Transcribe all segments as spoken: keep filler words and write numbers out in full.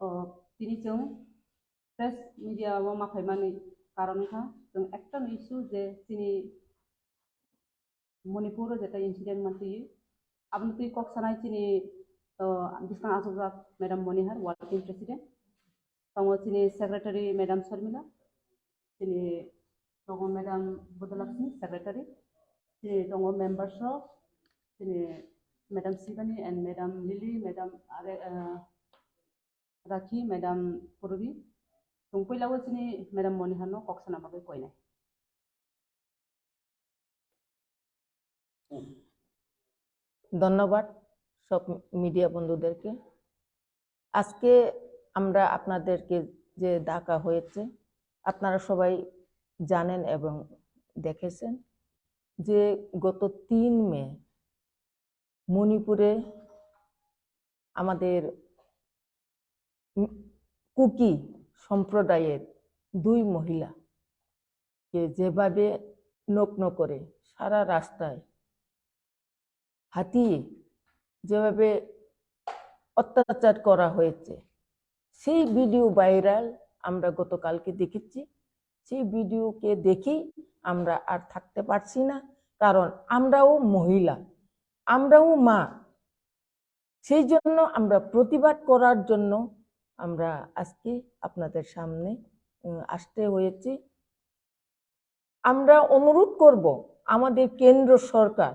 O, tini chwng press media o ma phaimani karon wngkha chwng ekta no issue je chini Manipur o jeta incident mantwi, aboni twi kok sanai chini, o, bwskang achukjak Madam Monihar, working president, tongo chini secretary Madam Sharmila, chini tongo Madam Budalakshmi, secretary, chini tongo members rok, chini Madam Shivani and Madam Lily, Madam Are-, uh, Rakhi, Madam Purbi. Chwng puila o chini Madam Monihar no kok sana bagwi koinai. ধন্যবাদ সব মিডিয়া বন্ধুদেরকে। আজকে আমরা আপনাদেরকে যে ডাকা হয়েছে, আপনারা সবাই জানেন এবং দেখেছেন যে গত তিন মে মণিপুরে আমাদের উম, কুকি সম্প্রদায়ের দুই মহিলাকে যেভাবে নগ্ন করে সারা রাস্তায় হাতিয়ে যেভাবে অত্যাচার করা হয়েছে, সেই ভিডিও ভাইরাল আমরা গতকালকে দেখেছি। সেই ভিডিওকে দেখেই আমরা আর থাকতে পারছি না, কারণ আমরাও মহিলা, আমরাও মা। সেই জন্য আমরা প্রতিবাদ করার জন্য আমরা আজকে আপনাদের সামনে, উম, আসতে হয়েছে। আমরা অনুরোধ করব আমাদের কেন্দ্র সরকার,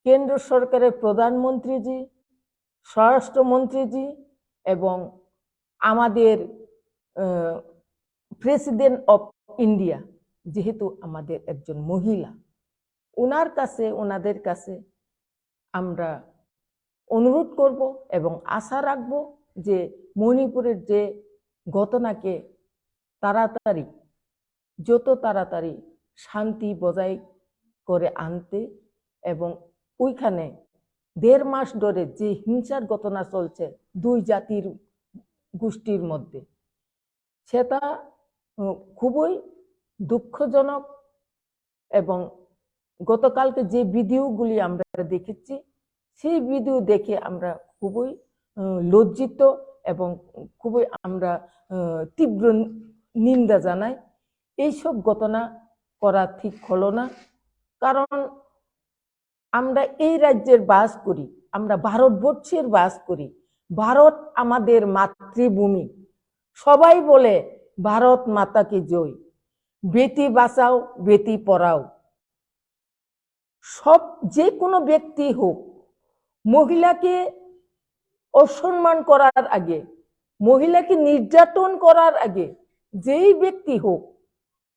কেন্দ্র সরকারের প্রধানমন্ত্রীজি, স্বরাষ্ট্রমন্ত্রীজি এবং আমাদের, আহ, প্রেসিডেন্ট অফ ইন্ডিয়া, যেহেতু আমাদের একজন মহিলা, ওনার কাছে, ওনাদের কাছে আমরা অনুরোধ করব এবং আশা রাখব যে মণিপুরের যে ঘটনাকে তাড়াতাড়ি, যত তাড়াতাড়ি শান্তি বজায় করে আনতে এবং ওইখানে দেড় মাস ধরে যে হিংসার ঘটনা চলছে দুই জাতির গোষ্ঠীর মধ্যে, সেটা, উম, খুবই দুঃখজনক। এবং গতকালকে যে ভিডিওগুলি আমরা দেখেছি, সেই ভিডিও দেখে আমরা খুবই, উম, লজ্জিত এবং খুবই আমরা, উম, তীব্র নিন্দা জানাই। এইসব ঘটনা করা ঠিক হলো না, কারণ আমরা এই রাজ্যের বাস করি, আমরা ভারতবর্ষের বাস করি। ভারত আমাদের মাতৃভূমি। সবাই বলে ভারত মাতা কি জয়, বেটি বাঁচাও, বেটি পড়াও। সব, যে কোনো ব্যক্তি হোক, মহিলাকে অসম্মান করার আগে, মহিলাকে নির্যাতন করার আগে, যেই ব্যক্তি হোক,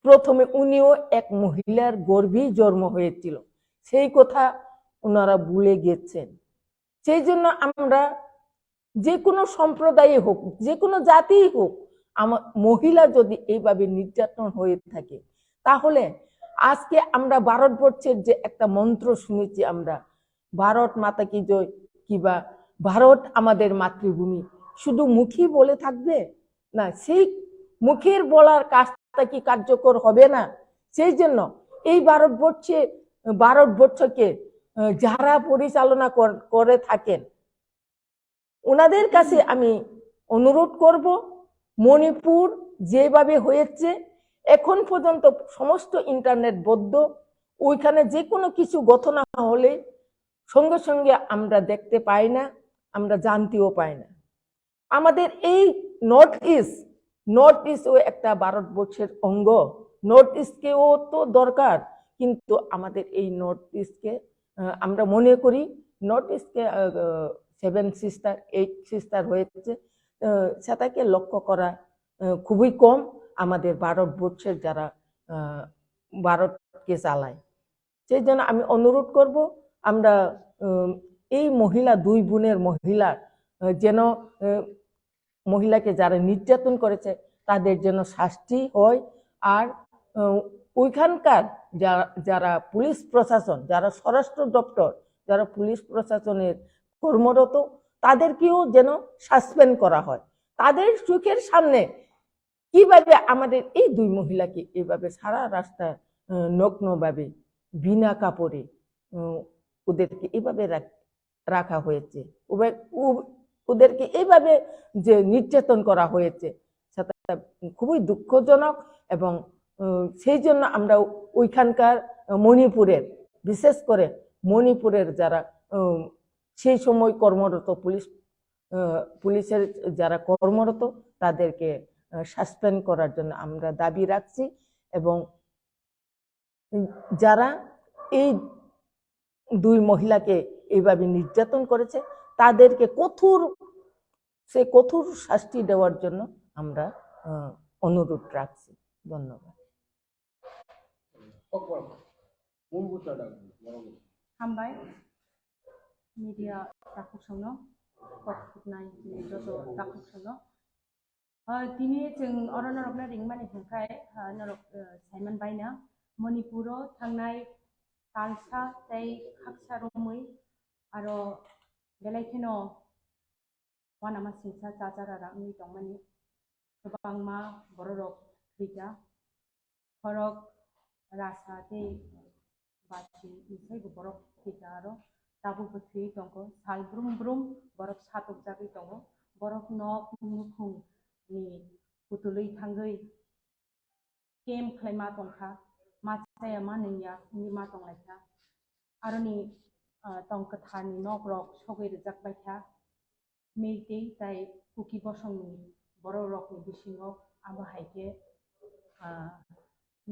প্রথমে উনিও এক মহিলার গর্ভেই জন্ম হয়েছিল, সেই কথা ওনারা ভুলে গেছেন। সেই জন্য আমরা যে কোনো সম্প্রদায়ে হোক, যে কোনো জাতিই হোক, আমার মহিলা যদি এইভাবে নির্যাতন হয়ে থাকে, তাহলে আজকে আমরা ভারতবর্ষের যে একটা মন্ত্র শুনেছি আমরা, "ভারত মাতা কি জয়" কিবা "ভারত আমাদের মাতৃভূমি", শুধু মুখেই বলে থাকবে না, সেই মুখের বলার কাজটা কি কার্যকর হবে না? সেই জন্য এই ভারতবর্ষে, ভারতবর্ষকে, আহ, যারা পরিচালনা কর-, করে থাকেন, ওনাদের কাছে আমি অনুরোধ করব, মণিপুর যেভাবে হয়েছে, এখন পর্যন্ত সমস্ত ইন্টারনেট বন্ধ, ওইখানে যে কোনো কিছু ঘটনা হলে সঙ্গে সঙ্গে আমরা দেখতে পাই না, আমরা জানতেও পাই না। আমাদের এই নর্থ ইস্ট, নর্থ ইস্ট ও একটা ভারতবর্ষের অঙ্গ। নর্থ ইস্টকেও তো দরকার, কিন্তু আমাদের এই নর্থ ইস্টকে, আহ, আমরা মনে করি নর্থ ইস্টকে, আহ, সেভেন সিস্টার, এইট সিস্টার হয়েছে, আহ, সেটাকে লক্ষ্য করা, আহ, খুবই কম আমাদের ভারতবর্ষের যারা, আহ, ভারতকে চালায়। সেই জন্য আমি অনুরোধ করব, আমরা, উম, এই মহিলা, দুই বোনের মহিলার, আহ, যেন, আহ, মহিলাকে যারা নির্যাতন করেছে তাদের যেন শাস্তি হয়। আর, আহ, ওইখানকার যা-, যারা পুলিশ প্রশাসন, যারা স্বরাষ্ট্র দপ্তর, যারা পুলিশ প্রশাসনের কর্মরত, তাদেরকেও যেন সাসপেন্ড করা হয়। তাদের চোখের সামনে কিভাবে আমাদের এই দুই মহিলাকে এভাবে সারা রাস্তা, আহ, নগ্নভাবে, বিনা কাপড়ে, উম, ওদেরকে এভাবে রাখ-, রাখা হয়েছে। ওবে-, ও-, ওদেরকে এইভাবে যে নির্যাতন করা হয়েছে, সেটা খুবই দুঃখজনক। এবং উম, সেই জন্য আমরা ওইখানকার, আহ, মণিপুরের, বিশেষ করে মণিপুরের যারা, উম, সেই সময় কর্মরত পুলিশ, আহ, পুলিশের যারা কর্মরত, তাদেরকে সাসপেন্ড করার জন্য আমরা দাবি রাখছি। এবং যারা এই দুই মহিলাকে এইভাবে নির্যাতন করেছে, তাদেরকে কঠোর, সে কঠোর শাস্তি দেওয়ার জন্য আমরা, আহ, অনুরোধ রাখছি। ধন্যবাদ। Hambai, media takhuk songno, kok khuknai joto takhuk songno. Ah, tini chwng oro norokno ringmani hwnkhe, ah, norok, ah, saiman baina Manipuro thangnai talsa tei khaksa romwi aro belai kheno uanama singsa chachara wngwi tongmani kwbangma bororok thwikha. Khorok rasa tei bachi ni saibo borok thwikha aro tabukbo thwiwi tongkho. Sal brum brum borok satokjagwi tongo. Borok nok nukhung ni putulwi thangwi kem khlaima tongkha, ma chaya ma nungya wngwi ma tonglaikha. Aroni, ah, tong kwtharni nokrok sogwi rwjakbaikha. Meitei tai Kuki bosongni bororokni bisingo abo hai khe, ah,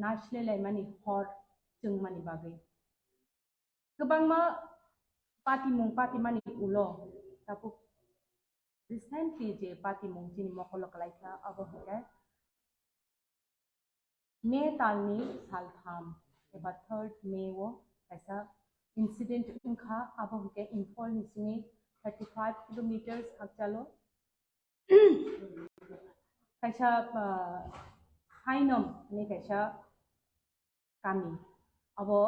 naisle laimani hor chwngmani bagwi. Kwbangma patimung patimani ulo tabuk recently je patimung chini mokolo kwlaikha abo hwnkhe May talni saltham eba third May o kaisa incident wngkha, abo hwnkhe Imphal ni simi thirty five kilometers hakchalo kaisa, ah, Hainom hinwi kaisa kami. Abo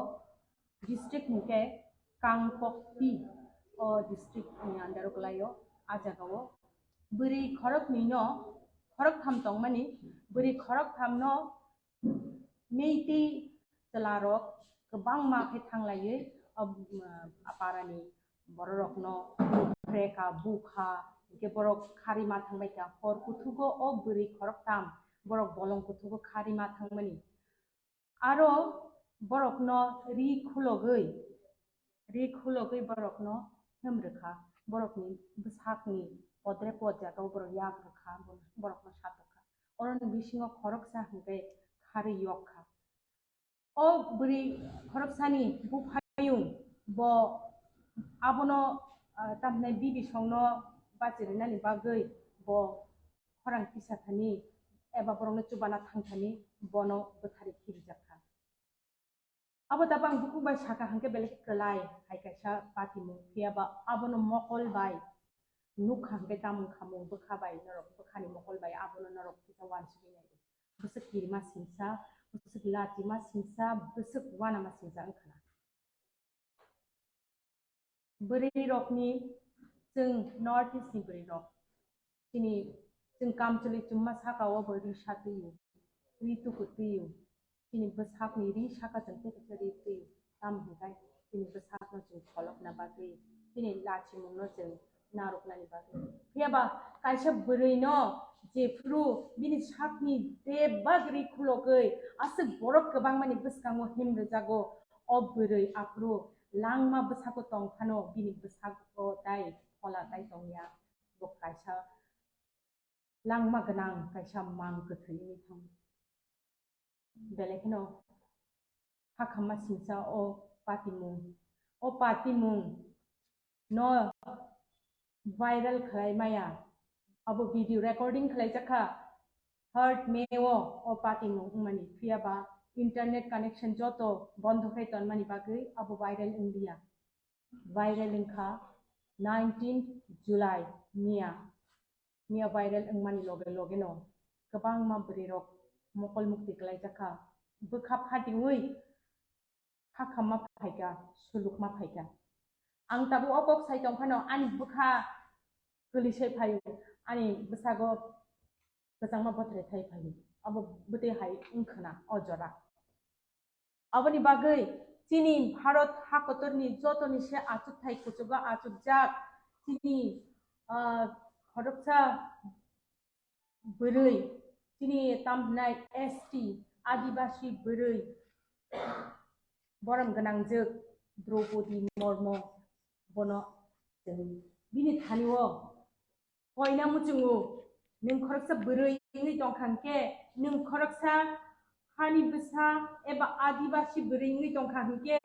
district hwnkhe Kangpokpi o district ni under o kwlaio. A jaga o bwrwi khoroknwi no, khoroktham tongmani, bwrwi khoroktham no Meitei chwlarok kwbangma khe thanglaiwi o, um, aparani bororokno phreka, bukha, hwnkhe borok kharima thangbaikha. Hor kuthugo o bwrwi khoroktham borok bolong kuthugo kharima thangmani. Aro borokno ri khulogwi, ri khulogwi borokno hemrwkha, borokni bwsakni podre pod jagao borok yak rwkha, borokno satokha. Oroni bisingo khoroksa hwnkhe kharwi yokkha. O bwrwi khoroksani buphayung bo abono, ah, tamhinai bibisongno bachirinani bagwi bo khorang tisathani eba borokno chubana thangthani bono bwthari khirijak kha. Abo tabang bukhuk bai saka hwnkhe belai khe kwlai hai kaisa patimung, phiyaba abono mokol bai nukha hwnkhe tamung khamung bwkha bai norok, bwkhani mokol bai abono norok kisa uansugwi nai. Bwswk kirima singsa, bwswk lachima singsa, bwswk uanama singsa wngkha na. Bwrwi rokni, chwng North East ni bwrwi rok, chini, chwng kamchwlwi chumma saka o bo ri sa twi o, ri tuku twi o, chini bwsakni ri saka chwng tei kaisa ri twi o, tamo hwnkhe chini bwsakno chwng kholopna bagwi, chini lachimungno chwng narwknani bagwi. Phiyaba kaisa bwrwino jephru bini sakni bebak ri khulogwi aswk borok kwbangmani bwskango himrwjago, o bwrwi aphuru langma bwsako tong phano bini bwsako tai phola tai tongya. Bo kaisa langma gwnang kaisa mang kwthwi wngwi thango. Belai kheno hakhamma singsa o patimung. O patimung no viral khlai maya. Abo video recording khlai jakha third May o, o patimung wngmani. Phiyaba internet connection joto bondo khai tonmani bagwi abo viral wngya. Viral wngkha nineteenth July miya. Miya viral wngmani loge loge no kwbangma bwrwi rok mokol mukti kwlai jakha. Bwkha phatingwi hakhamma phaikha, sulukma phaikha. Ang tabuk o kok sai tong phano ani bwkha kwlwi sai phaio, ani bwsago kwchangma bothrai thai phaio. Abo bwtwi hai wngkhwna o jora. Aboni bagwi chini Bharat hakotorni jotoni se achukthai kuchugo achukjak chini, ah, khoroksa bwrwi, chini tam hwnai S T, Adibasi bwrwi, borom gwnangjwk Draupadi Murmu, bono chwng bini thani-o koina muchungo, nwng khoroksa bwrwi wngwi tongkha hwnkhe, nwng khoroksa hani bwsa eba Adibasi bwrwi wngwi tongkha hwnkhe,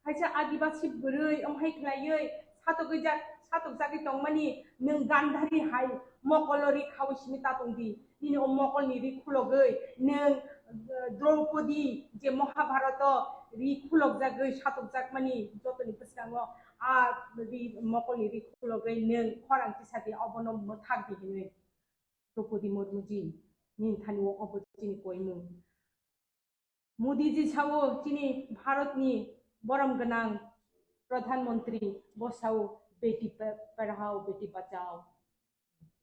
kaisa Adibasi bwrwi wng hai khlaiwi satokjak, satokjagwi tongmani nwng Gandhari hai mokolo ri khaui simi ta tongdi. Nini o mokolni ri khulogwi nwng, eh, Draupadi je Mahabharato ri khulokjagwi satokjakmani jotoni bwskango a ri mokolni ri khulogwi nwng khorang tisadi obono mwthakdi hinwi. Draupadi Murmuji, nini thani-o obo chini koimung. Modiji sao chini Bharatni borom gwnang Pradhan Mantri bo sao, "Beti pa-, padhao, beti bachao,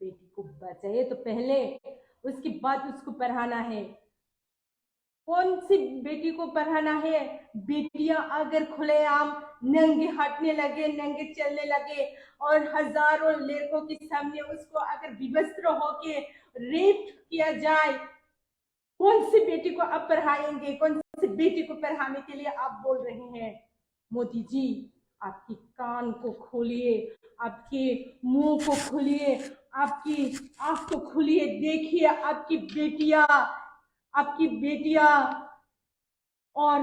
beti ko bachaye to pehle, uske baad usko padhana hai." कौन सी बेटी को पढ़ाना है? बेटियां अगर खुलेआम नंगे हटने लगे, नंगे चलने लगे और हजारों लड़कों के सामने उसको अगर विवस्त्र होके रेप किया जाए, कौन सी बेटी को आप पढ़ाएंगे? कौन सी बेटी को पढ़ाने के लिए आप बोल रहे हैं? मोदी जी, आपकी कान को खोलिए, आपके मुंह को खोलिए, आपकी आंख को खोलिए। देखिए, आपकी बेटियां, आपकी बेटियां और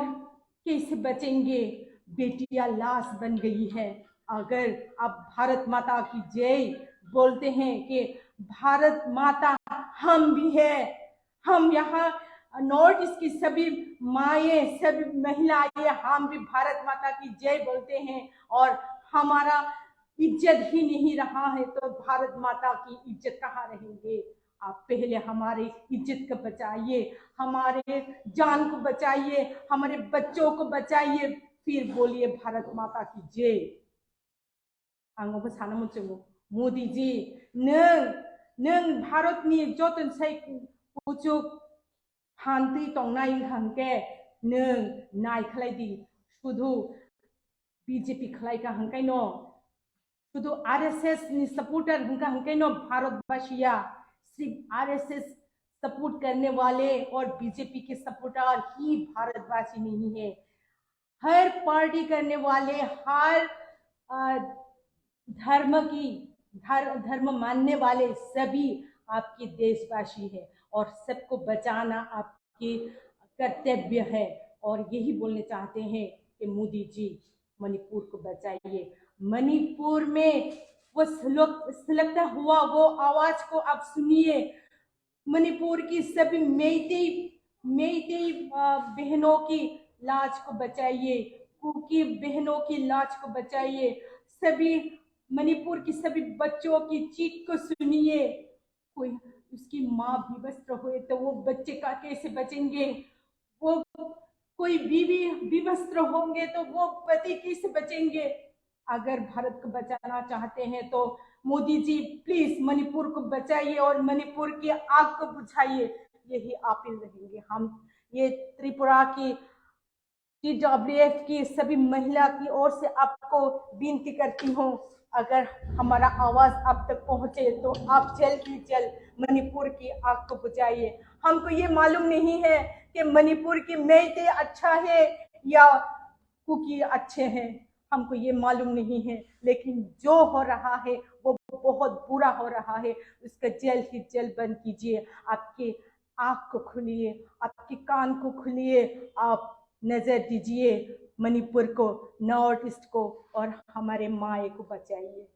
कैसे बचेंगे? बेटियां लाश बन गई है। अगर आप भारत माता की जय बोलते हैं कि भारत माता हम भी है, हम यहाँ नॉर्थ ईस्ट की सभी माएँ, सभी महिलाएँ, हम भी भारत माता की जय बोलते हैं और हमारा इज्जत ही नहीं रहा है, तो भारत माता की इज्जत कहाँ रहेंगे? आप पहले हमारे इज्जत को बचाइए, हमारे जान को बचाइए, हमारे बच्चों को बचाइए, फिर बोलिए भारत माता की जय। Ang obo sana muchungo, Modi ji, nwng, nwng Bharat ni joto sai kuchuk phantwi tongnai wngkha hwnkhe nwng nai khlai di, sudhu B J P khlai kha hwnkhe no, sudhu R S S ni supporter hwnkha hwnkhe no Bharatbasiya, sirf R S S support karne wale aur B J P ke supporter hi Bharatbasi nahi hai. हर पार्टी करने वाले, हर, अ, धर्म की, धर-, धर्म मानने वाले सभी आपके देशवासी हैं और सबको बचाना आपके कर्तव्य है। और यही बोलने चाहते हैं कि मोदी जी, मणिपुर को बचाइए। मणिपुर में वो सुलग-, सुलगता हुआ वो आवाज को आप सुनिए। मणिपुर की सभी मेइतेई, मेइतेई, अ, बहनों की लाज को बचाइए, कुकी बहनों की लाज को बचाइए, सभी मणिपुर की सभी बच्चों की चीख को सुनिए। कोई उसकी माँ विवस्त्र हुए तो वो बच्चे का कैसे बचेंगे? वो कोई बीवी विवस्त्र होंगे तो वो पति कैसे बचेंगे? अगर भारत को बचाना चाहते हैं तो मोदी जी, प्लीज मणिपुर को बचाइए और मणिपुर की आग को बुझाइए, यही अपील रहेंगे हम। ये त्रिपुरा की T W F की सभी महिला की ओर से आपको विनती करती हूँ, अगर हमारा आवाज आप तक पहुँचे तो आप जल्द ही जल्द मणिपुर की आग को बुझाइए। हमको ये मालूम नहीं है कि मणिपुर की मेइतेई अच्छा है या कुकी अच्छे हैं, हमको ये मालूम नहीं है, लेकिन जो हो रहा है वो बहुत बुरा हो रहा है, उसका जल्द ही जल्द बंद कीजिए। आपके आँख को खोलिए, आपके कान को खोलिए, आप नजर दीजिए मणिपुर को, नॉर्थ ईस्ट को और हमारे माए को बचाइए।